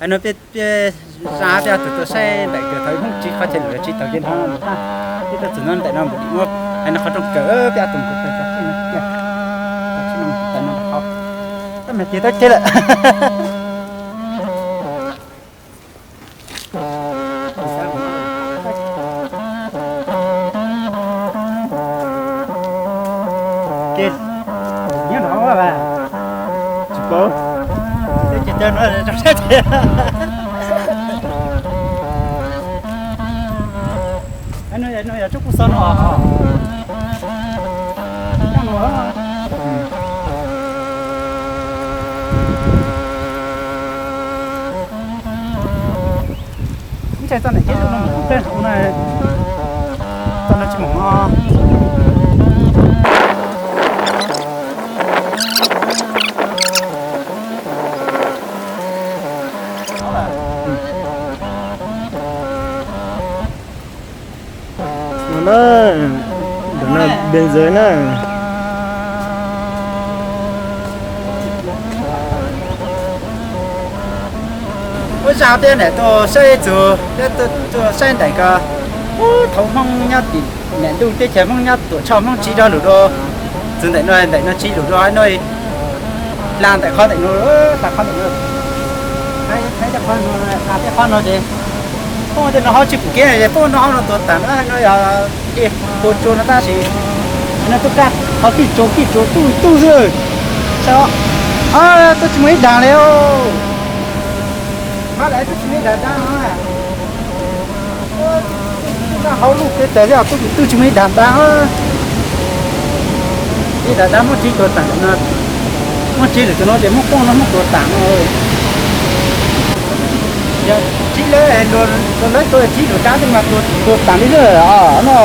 No peb, peb zaj peb ob tug tuaj saib ntawm kawg thaum Hmoob tsis qhov chaw lawm tsis tau ces no tag. Peb tuaj txog no ntawm no npum dim muab hais no qhov rooj kawg peb ob tug mus tau tag no tiag. Tau tsis no mus tau no rau qhov tab mas ces tau ces lawm. Ces nyob rau hauv vas tsis paub. Ces caw no rau sab tiag. No yog tsob kuj xo no. Ib txhais txoj niam ceb no mus tej hauv na, txoj no tsis mus no. No na, ntawm no Biên Giới na. Ua zaj peb niam tuaj saib txug, peb tuaj saib ntawm ko, ub, thaum Hmoob nyob tim niam ntuj teb chaws Hmoob nyob Tuam Tshoj Hmoob tsiv rov lug rau, txug ntawm no, ntawm no tsiv lug rau no, hla ntawm qhov ntawm no, hla qhov ntawm no, hla tej qhov no ces poob tej no hauv tsis pum kev no ces poob no hauv no tuag tas na, no yog ces puas tsuas no tab sis no tuaj kaj qhov kij tsuas kij tsuas tuj tuj xwb. Tuaj tsis muaj ib dag li. Hab lawv tuaj tsis muaj ib dag dab no. Tuaj hauv lub teb tas xwb tuaj tsis muaj ib dag dab. Ib dag dab muab tsiv tuag tas no, muab tsiv lwm tus no ces muab poob no muab tuag tas no. Yog tsiv lawv, lawv tuaj tsiv lwm dab tej mas tuag tas li xwb no.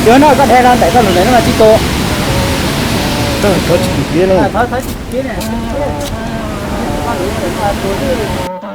Yog no koj dheev no ntawm koj lug ntawm no mas tsis tuag. Thov tsis pum kev no. Thov tsis pum kev no.